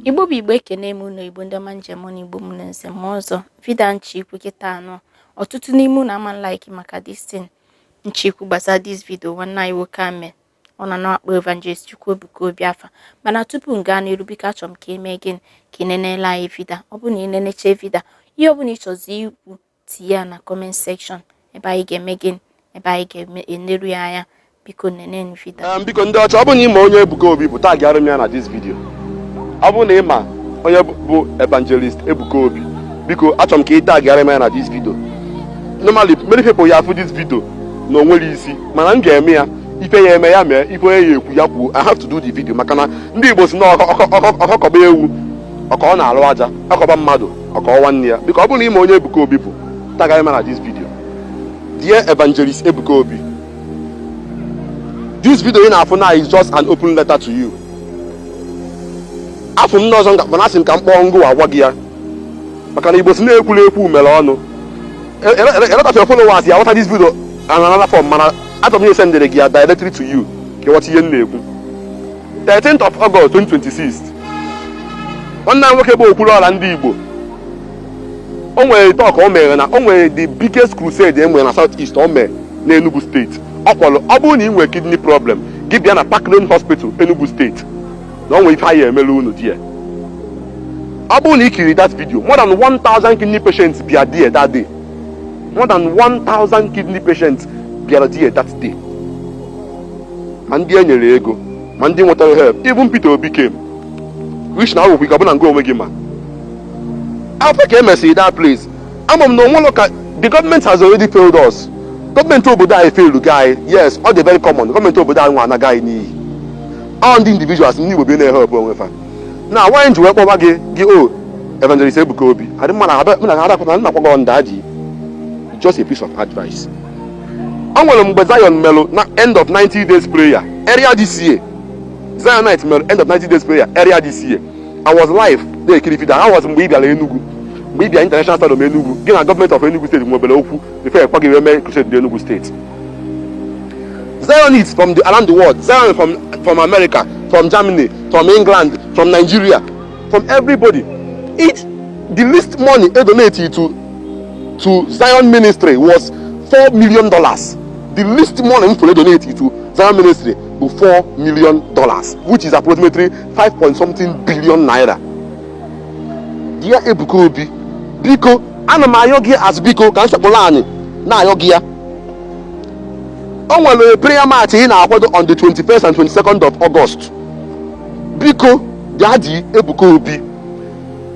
Igbo bụ Igbo, ekene m unu. Igbo ndị ọma, njem na Igbo m na nze m ọzọ. Video nchikwu kịta anọ, ọtụtụ n'ime unu ama like maka this thing nchikwu gbasara this video nwanne anyị nwoke a mee. Ọ na na-akpọ Evangelist Chukwuebuka Obi afa. Mana tupu m gaa n'iru, biko, achọrọ m ka ị mee gịnị? Ka ị nenele anyị video. Ọ bụrụ na ị neneche video, ihe ọbụla ị chọzi ikwu, tinye ya na comment section ebe anyị ga-eme gịnị? Ebe anyị ga-eneru ya anya. Biko, nene video. Biko, ndị ọcha, ọ bụrụ na ị ma onye Ebuka Obi bụ, tag m ya na this video. Ọ bụrụ na ị ma onye bụ Evangelist Ebuka Obi, biko, achọrọ m ka ị tag m ya na this video. Normally, many people ya afụ this video na o nwere isi, mana m ga-eme ya. Ife ya eme ya mee, ife onye ya ekwu ya kwuo. I have to do the video maka na ndị Igbo si na ọkọkọba ewu ọka ọ na-alụ aja, ọkọba mmadụ ọka nwanne ya. Biko, ọ bụrụ na ị ma onye Ebuka Obi bụ, tag m ya na this video. Dear Evangelist Ebuka Obi, this video ị na-afụ now is just an open letter to you. Afọ m n'ọzọ nga, mana asị m ka m kpọọ ngụ agwa gị ya maka na Igbo si na-ekwula ekwu mere ọnụ. A lot of your followers ya ghọta this video and another form, mana achọrọ m ihe sendere gị ya directly to you ka ịghọta ihe m na-ekwu. 13th of August 2026, nwanne m nwoke bụ Okwuluọra ndị Igbo, o nwere talk o mere na o nwere the biggest crusade e nwere na South East. O mere n'Enugu Steeti. Ọ kpọrọ, ọ bụrụ na ị nwere kidney problem, gị bịa na Parklane Hospital, Enugu Steeti, na ọ nwere ife anyị emere unu die. Ọ bụrụ na ị kiri that video, more than 1000 kidney patients bịa there that day. More than 1000 kidney patients bịara there that day, ma ndị e nyere ego, ma ndị nwetara help. Even Peter Obi came, which na awụkwa ike ọbụna nga onwe gị. Ma after ka e mesịrị that place, ama m na onwere ka the government has already failed us. Gọọmenti obodo anyị failed gị anyị. Yes, ọ dị very common. Gọọmenti obodo anyị nwa anaghị anyị n'iyi. Ọ ndị individuals, ndị Igbo bi na-ehelp onwe fa. Na nwaanyị ji wee kpọba gị gị o Evangelist Ebuka Obi adị mma na mụ na ada na nna akpọgọ nda ji. Just a piece of advice. O nwere mgbe Zion melụ na end of 90 days prayer earlier this year. Zionite mere end of 90 days prayer earlier this year. I was live na-ekiri video. I was mgbe ị bịara Enugu, mgbe ị bịara International Stadium Enugu, gị na gọọmenti of Enugu Steeti nwebere okwu before ekwa gị wee mee crusade ndị Enugu Steeti. Zionists from around the world, Zion from America, from Germany, from England, from Nigeria, from everybody, each the least money e donate to Zion ministry was $4 million. The least money m fere donate to Zion ministry bụ $4 million, which is approximately five point something billion naira. Dear Ebuka Obi, biko, ana m ayọ gị as biko ka m sekpụrụ anyị na-ayọ gị ya. O nwere prayer march ị na-akwado on the 21st and 22nd of August. Biko, Daddy Ebuka Obi,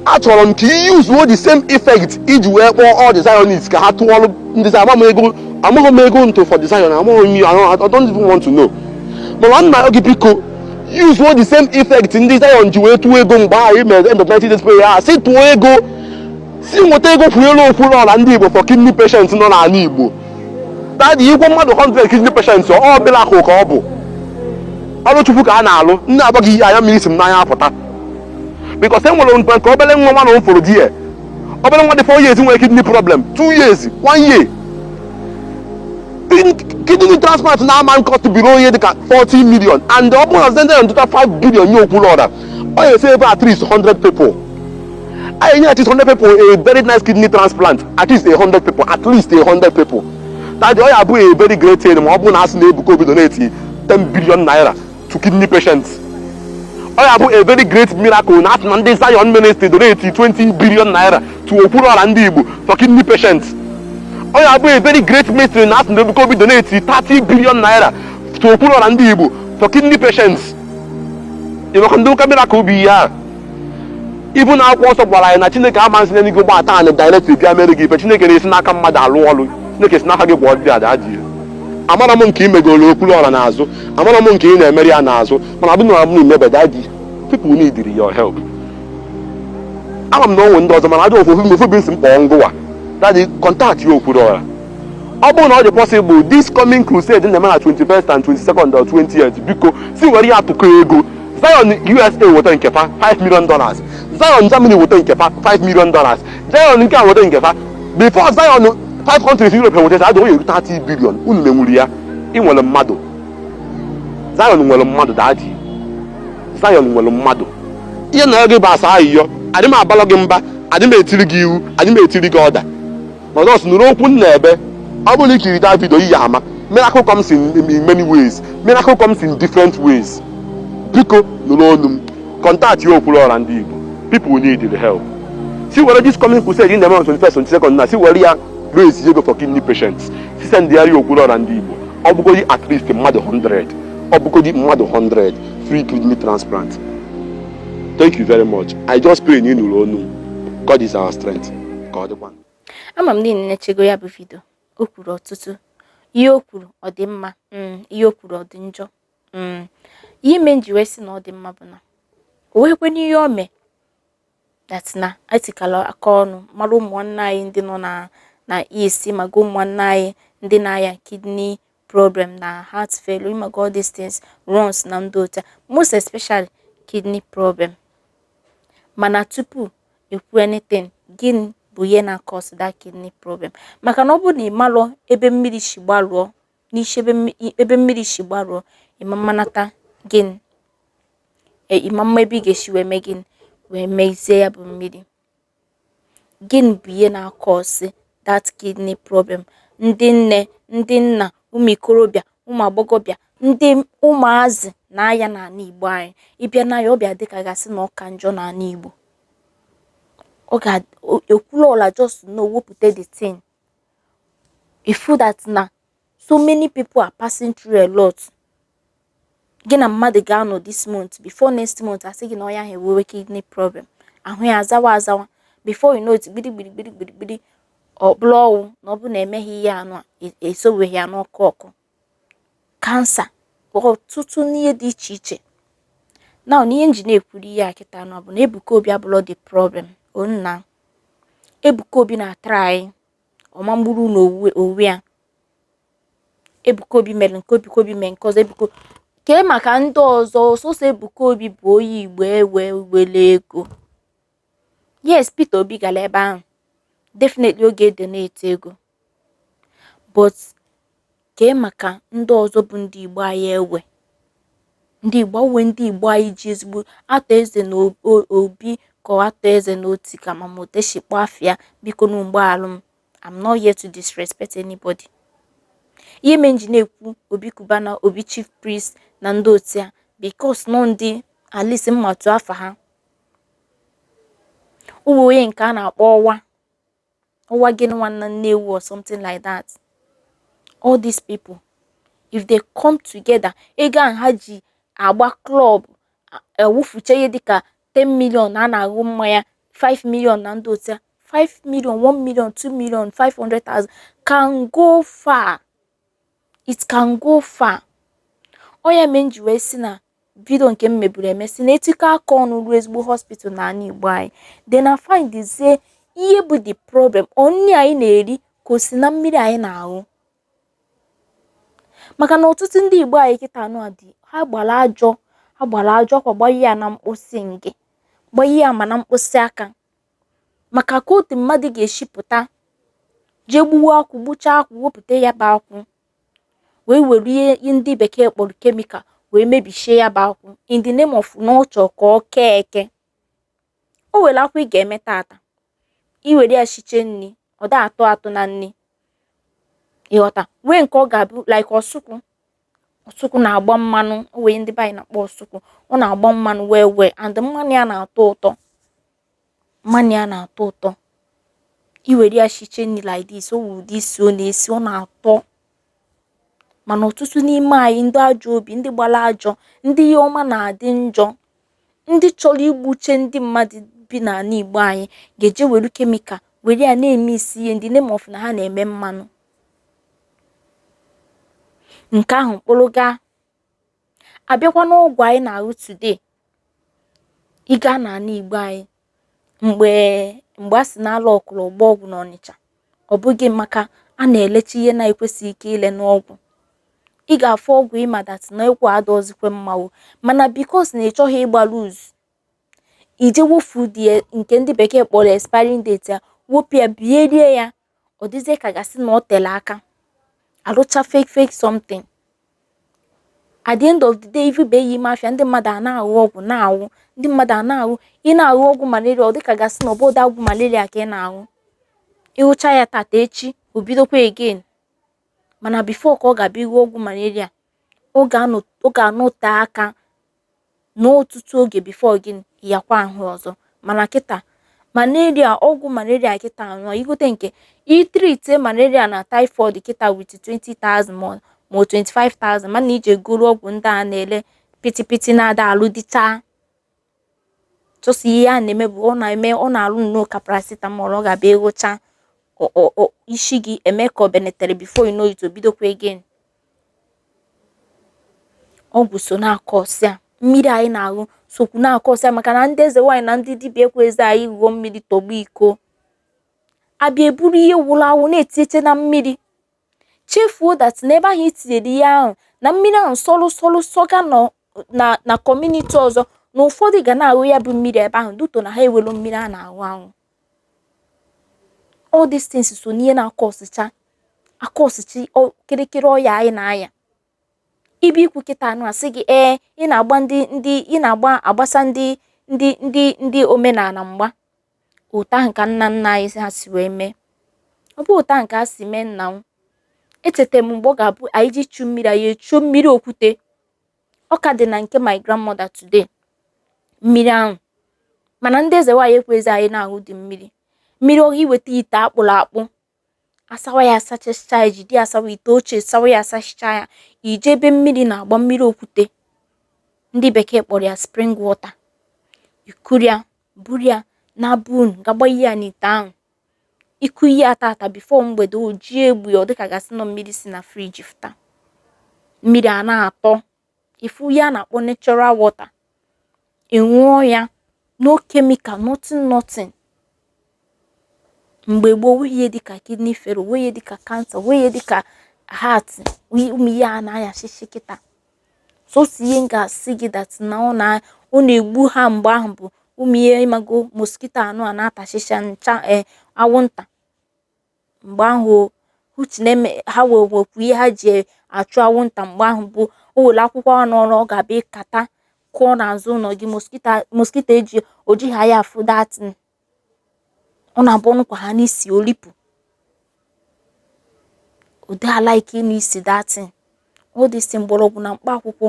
achọrọ m ka ị use the same effect iji wee kpọọ all the Zionists ka ha tụọrọ ndị Zion. Amaghị m ego, amaghị m ego ntụ for the Zion, amaghị m. I don't even want to know, mana nna gị, biko, use the same effect ndị Zion ji wee tụọ ego mgbe ahụ mere end of 90 days prayer ha, si tụọ ego, si nweta ego kwunyere Okwuluọra ndị Igbo for kidney patients nọ n'ala Igbo. Daddy, igwe mmadụ 100 kidney patients, ọ miracle ka ọ bụ. Ọrụ Chukwu ka a na-alụ. Nne agbaghị ihe anya mmiri si m n'anya apụta because e nwere mgbe nke obere nwa nwa na m fụrụ di ya, obere nwa dị 4 years nwere kidney problem, 2 years, 1 year. Kidney transplant na-ama nkọtụ biri onye dịka 40 million, and ọ bụrụ na Zion tụta 5 billion nye Okwuluọra, ọ ga-esi ebe at least 100 people anyị nye, at least 100 people a very nice kidney transplant, at least 100 people, at least 100 people. Daddy, ọ ya abụ a very great thing ma ọ bụrụ na asị na Ebuka Obi donate 10 billion naira to kidney patients. Ọ ya bụ a very great miracle na asị na ndị Zion ministry donate 20 billion naira to Okwuluọra ndị Igbo for kidney patients. Ọ ya bụ a very great mystery na asị na Ebuka Obi donate 30 billion naira to Okwuluọra ndị Igbo for kidney patients. Ịmaka ndị ụka miracle bụ ihe a. Ibu na akwụkwọ nsọ gwara anyị na Chineke ama nsị n'eluigwe gbata anyị direct bịa mere gị ife. Chineke na-esi n'aka mmadụ alụ ọrụ. Chineke si n'aka gị gwọ ndị ada ji. Amara m nke ị megoro Okwuluọra n'azụ, amara m nke ị na-emeri ya n'azụ, mana abụ na m imebe. Daddy, people need your help. Ama m na onwe ndị ọzọ, mana ajọ ofu ofu bi nsi m kpọọ ngụwa. Daddy, contact ya Okwuluọra. Ọ bụrụ na ọ dị possible, this coming crusade na-eme na 21st and 22nd or 20th, biko, si were ya atụkọ ego. Zion USA weta nke fa $5 million, Zion Germany weta nke fa $5 million, Zion nke a weta nke fa. Before Zion five countries Europe weta, adị onye 30 billion. Unu menwuru ya. Ị nwere mmadụ, Zion nwere mmadụ. Daddy, Zion nwere mmadụ. Ihe na gị bụ asa ayịyọ. Adị m abalọ gị mba, adị m etiri gị iwu, adị m etiri gị ọda, ma just nụrụ okwu m na-ebe. Ọ bụrụ na ikiri that video, iyi ama miracle comes in many ways, miracle comes in different ways. Biko, nụrụ onu m. Contact ya, Okwuluọra ndị Igbo. People need the help. Si were this coming crusade in the month 21st, 22nd na si were ya raise ego for kidney patients. Si send ya Okwuluọra ndị Igbo. Ọ bụgodi at least mmadụ 100, ọ bụgodi mmadụ 100, free kidney transplant. Thank you very much. I just pray na ị nụrụ onu m. God is our strength. Ka ọ dịkwa. Ama m niile nechego ya bụ video. O kwuru ọtụtụ ihe. O kwuru ọ dị mma, ihe o kwuru ọ dị njọ. Ihe ime nji wee sị na ọ dị mma bụ na o nwekwe n'ihe o mee that na etikala aka ọnụ mara ụmụ nwanne anyị ndị nọ na east, maga ụmụ nwanne anyị ndị na-aya kidney problem na heart failure, maga all these things runs na ndị otu a, most especially kidney problem. Mana tupu ekwu anything, gịnị bụ ihe na-cause that kidney problem? Maka na ọ bụrụ na ị malụ ebe mmiri si gbalụọ n'isi, ebe mmiri si gbalụọ, ịma mmanata gịnị, ịma mma ebe ị ga-esi wee mee gịnị, wee mezie ya bụ mmiri. Gịnị bụ ihe na-cause that kidney problem? Ndị nne, ndị nna, ụmụ ikorobịa, ụmụ agbọghọbịa, ndị ụmụazị na-aya n'ala Igbo anyị. Ịbịa na ya, ọ bịa dịka gasị na ọ ka njọ n'ala Igbo. Ọ ga Okwuluọla just know wepụta the thing. You feel that na so many people are passing through a lot. Gị na mmadụ ga-anọ this month, before next month asị gị na onye ahụ enwewe kidney problem, ahụ ya azawa azawa. Before you know it, gbiri gbiri gbiri gbiri gbiri, ọ bụrụ ọnwụ. Na ọ bụ na emeghị ihe anụ a, esoweghị ya n'ọkụ ọkụ, cancer, ọtụtụ n'ihe dị iche iche. Now, n'ihe nji na-ekwuru ihe a kịta anụ bụ na Ebuka Obi abụrọ the problem. Onna Ebuka Obi na-atry ọma mgburu na owe ya. Ebuka Obi mere nke, Ebuka Obi mere nke ọzọ. Ebuka kee maka ndị ọzọ. Sọsọ Ebuka Obi bụ onye Igbo ewe wele ego. Yes, Peter Obi gara ebe ahụ, definitely oge donate ego, but kee maka ndị ọzọ bụ ndị Igbo anyị? Ewe ndị Igbo owe, ndị Igbo anyị ji ezigbo atọ eze na obi ka ọ atọ eze na oti ka mamoteshi kpọọ afịa. Biko nu, mgbaghalụ m, I'm not here to disrespect anybody. Ihe mere m ji na-ekwu Obi Cubana, Obi Chief Priest na ndị otu ya, because nọ ndị at least mmatu afa ha. O nwere onye nke a na-akpọ ọwa ọwa gịnị nwanna Nnewi or something like that. All these people, if they come together, ego ahụ ha ji agba club ewufucha ihe dịka 10 million, a na-aṅụ mmanya 5 million na ndị otu ya, 5 million, 1 million, 2 million, 500,000 can go far. It can go far. Ọ ya mere m ji wee sị na video nke m meburu eme si na etikọ aka ọnụ ruo ezigbo hospital n'ala Igbo anyị, then I find ihe bụ the problem. Ọ nri anyị na-eri, ka o si na mmiri anyị na-aṅụ? Maka na ọtụtụ ndị Igbo anyị kịta anụ a dị ha gbara ajọ, ha gbara ajọ akwa, gbanye ya na mkpịsị nge, gbanye ya ma na mkpịsị aka, maka ka otu mmadụ ga-esi pụta jee gbuwe akwụ, gbuchaa akwụ, wepụta ya bụ akwụ, wee were ihe ndị bekee kpọrọ chemical wee mebichie ya bụ akwụ in the name of na ọ chọrọ ka ọ kee eke. O nwere akwụ ị ga-eme tata, i were ya shiche nri, ọ da atọ atọ na nri, ịghọta? Nwee nke ọ ga-abụ like ọsụkwụ. Ọsụkwụ na-agba mmanụ. O nwere ndị be anyị na-akpọ ọsụkwụ, ọ na-agba mmanụ well well, and mmanụ ya na-atọ ụtọ, mmanụ ya na-atọ ụtọ. I were ya shiche nri like this, o nwere ụdị isi ọ na-esi, ọ na-atọ. Mana ọtụtụ n'ime anyị, ndị ajọ obi, ndị gbara ajọ, ndị ihe ọma na-adị njọ, ndị chọrọ igbuche ndị mmadụ bi n'ala Igbo anyị, ga-eje were chemical were ya na-eme isi ihe in the name of na ha na-eme mmanụ. Nke ahụ mkpụrụ gaa abịakwa n'ọgwụ anyị na-aṅụ today. Ị gaa n'ala Igbo anyị, mgbe a sị na alụ ọkụrụ ọgba ọgwụ n'Ọnịcha, ọ bụghị maka a na-elecha ihe na-ekwesịghị ike ile n'ọgwụ. Ị ga-afụ ọgwụ ịma that na ọgwụ adọzikwe mma o, mana because na ị chọghị ịgba loose, ije wofu dị nke ndị bekee kpọrọ expiring date ya, wopụ ya, bierie ya, ọ dịzie ka gasị na ọ tere aka arụcha fake fake something. At the end of the day, ife be ya ime afịa, ndị mmadụ a na-aghụ ọgwụ, na-aghụ, ndị mmadụ a na-aghụ. Ị na-aghụ ọgwụ malaria, ọ dịka gasị na ọbụda ọgwụ malaria ka ị na-aghụ. Ịghụcha ya tata, echi o bidokwa again. Mana before ka ọ ga-abịa ịghụ ọgwụ malaria, ọ ga-anọte aka n'ọtụtụ oge before gị yakwa ahụ ọzọ. Mana kịta malaria, ọgwụ malaria kịta anọ, igote nke itreat malaria na typhoid kịta with 20,000 ma 25,000, mana ije goro ọgwụ ndị a na-ele pịtịpịtị na-ada alụ dịcha. Sọsọ ihe a na-eme bụ ọ na-eme, ọ na-alụ nnọọ ka paracetamol. Ọ ga-abịa ịghụcha, isi gị eme ka ọ benetere, before you know it, o bidokwa again. Ọgwụ so na-akọsị a, mmiri anyị na-aṅụ sokwu na-akọsị a, maka na ndị eze nwaanyị na ndị dibịa ekwezi anyị ghụọ mmiri tọgbọ iko. Abịa eburu ihe wụrụ awụ na-etinyeche na mmiri, chefuo that n'ebe ahụ itinyere ihe ahụ na mmiri ahụ sọlụ sọlụ sọga nọ na community ọzọ, na ụfọdụ ga na-aṅụ ya bụ mmiri ebe ahụ duto na ha ewelu mmiri a na-aṅụ aṅụ. All these things so n'ihe na-akọsịcha akọsịchi kịrịkịrị ọya anyị na-aya. Ibe ikwu kịta anụ asị gị, ee, ị na-agba ndị ị na-agba agbasa ndị omenala mgba. Otu ahụ ka nna nna anyị ha si wee mee, ọ bụ otu ahụ ka ha si mee. Nna m, echeta m mgbe ọ ga-abụ anyị ji chu mmiri, anyị echuo mmiri okwute. Ọ ka dị na nke my grandmother today, mmiri ahụ. Mana ndị eze nwaanyị ekwezi anyị na-aṅụ dị mmiri. Mmiri ọhụụ, iweta ite akpụrụ akpụ, asawa ya, asachacha ya, jide ya asawa ite ochie, sawa ya, asacha ya, ije ebe mmiri na-agba, mmiri okwute, ndị bekee kpọrọ ya spring water, ikuru ya, buru ya na bun, ga-agbanye ya n'ite ahụ. Iku ihe a tata, before mgbede o ji egbu ya, ọ dịka gasị nọ mmiri si na fridge fụta. Mmiri a na-atọ ifu ihe a na-akpọ natural water, ị ṅụọ ya, no chemical, nothing, nothing. Mgbe gboo, onweghị ihe dịka kidney failure, onweghị ihe dịka cancer, onweghị ihe dịka heart, ụmụ ihe a na-ayasịsị kịta. Sọsọ ihe m ga-asị gị that na ọ na-egbu ha mgbe ahụ bụ ụmụ ihe ịmago mosquito anụ a na-atasịcha ncha, anwụnta mgbe ahụ. Uche na-eme ha wee nwekwa ihe ha ji achụ anwụnta mgbe ahụ bụ o were akwụkwọ anụ ọrụ, ọ ga-abịa ịkata kụọ n'azụ ụlọ gị, mosquito eji oji ha ya afụ datin. Ọ na-abụ ọnụkwa ha n'isi olipụ ụdị ala ike ịnụ isi datin. All this thing, mgbọrọgwụ na mkpa akwụkwọ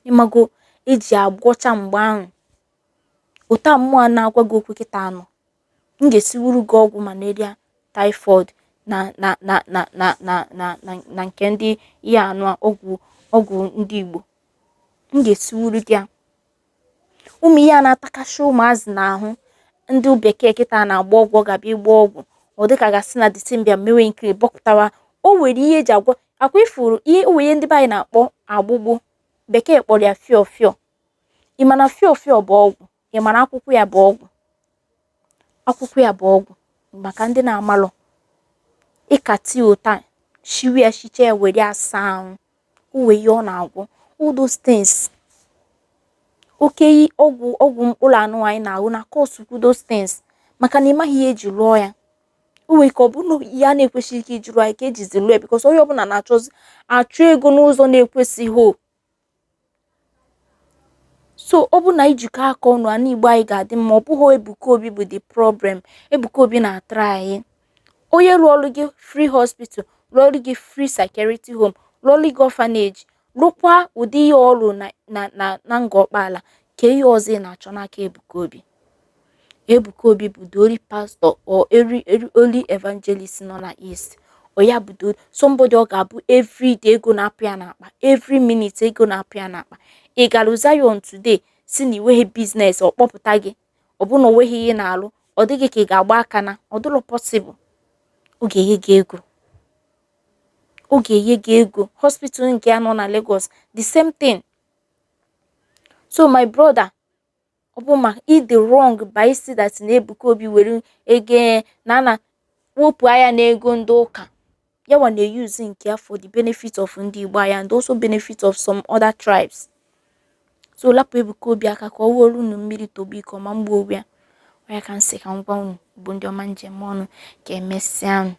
ịmago eji agwọcha mgbe ahụ. Otu a mmụọ na-agwa gị okwu kịta anọ, m ga-esiwuru gị ọgwụ malaria, typhoid na nke ndị ihe anụ a, ọgwụ ndị Igbo m ga-esiwuru gị ya. Ụmụ ihe a na-atakasị ụmụazị n'ahụ, ndị bekee kịta na-agba ọgwụ, ọ ga-abịa ịgba ọgwụ, ọ dịka gasị na disemba mewe nke bọpụtawa. O nwere ihe eji agwọ akwa ifuru ihe, o nwere ihe ndị be anyị na-akpọ agbụgbụ, bekee kpọrọ ya fịọ fịọ. Ị ma na fịọ fịọ bụ ọgwụ? Ị ma na akwụkwọ ya bụ ọgwụ? Akwụkwọ ya bụ ọgwụ. Maka ndị na-amalụ, ịkati ụta shiwe ya, shicha ya, were ya saa ahụ, o nwere ihe ọ na-agwọ. All those things, oke ọgwụ mkpụrụ anụ anyị na-ahụ na cause those things, maka na ị maghị ihe eji lụọ ya. O nwere ike ọ bụrụ na ihe a na-ekwesịghị ike iji lụọ ya ka ejizi lụọ ya, because onye ọbụla na-achọzi achụ ego n'ụzọ na-ekwesịghị. So ọ bụ na ijikọ aka ọnụ, ala Igbo anyị ga-adị mma. Ọ bụghị Ebuka Obi bụ the problem. Ebuka Obi na-atara anyị onye rụọrụ gị free hospital, rụọrụ gị free security home, rụọrụ gị orphanage, rụkwa ụdị ihe ọrụ na Ngọkpala. Ka ihe ọzọ ị na-achọ n'aka Ebuka Obi? Ebuka Obi bụ the only pastor or only evangelist nọ na East. Ọ ya bụ the somebody ọ ga-abụ everyday ego na-apụ ya n'akpa, every minute ego na-apụ ya n'akpa. Ị gara Zion today si na iweghị business, ọ kpọpụta gị, ọ bụ na o nweghị ihe ị na-alụ, ọ dịghị ka ị ga-agba aka na ọ dịrọ possible. Ọ ga-enye gị ego, ọ ga-enye gị ego. Hospital nke ya nọ na Lagos, the same thing. So my brother, ọ bụ ma ị dị wrong by isi that na Ebuka Obi were ego na wepụ anya n'ego ndị ụka yawa na-use nke ya for the benefit of ndị Igbo anyị and also benefit of some other tribes. So lapụ Ebuka Obi aka ka ọ wụọrọ unu mmiri togbu iko ma mgbu onwe ya. Ọ ya ka m sị ka m gwa unu bụ ndị ọma njem ọnụ. Ka emesịa.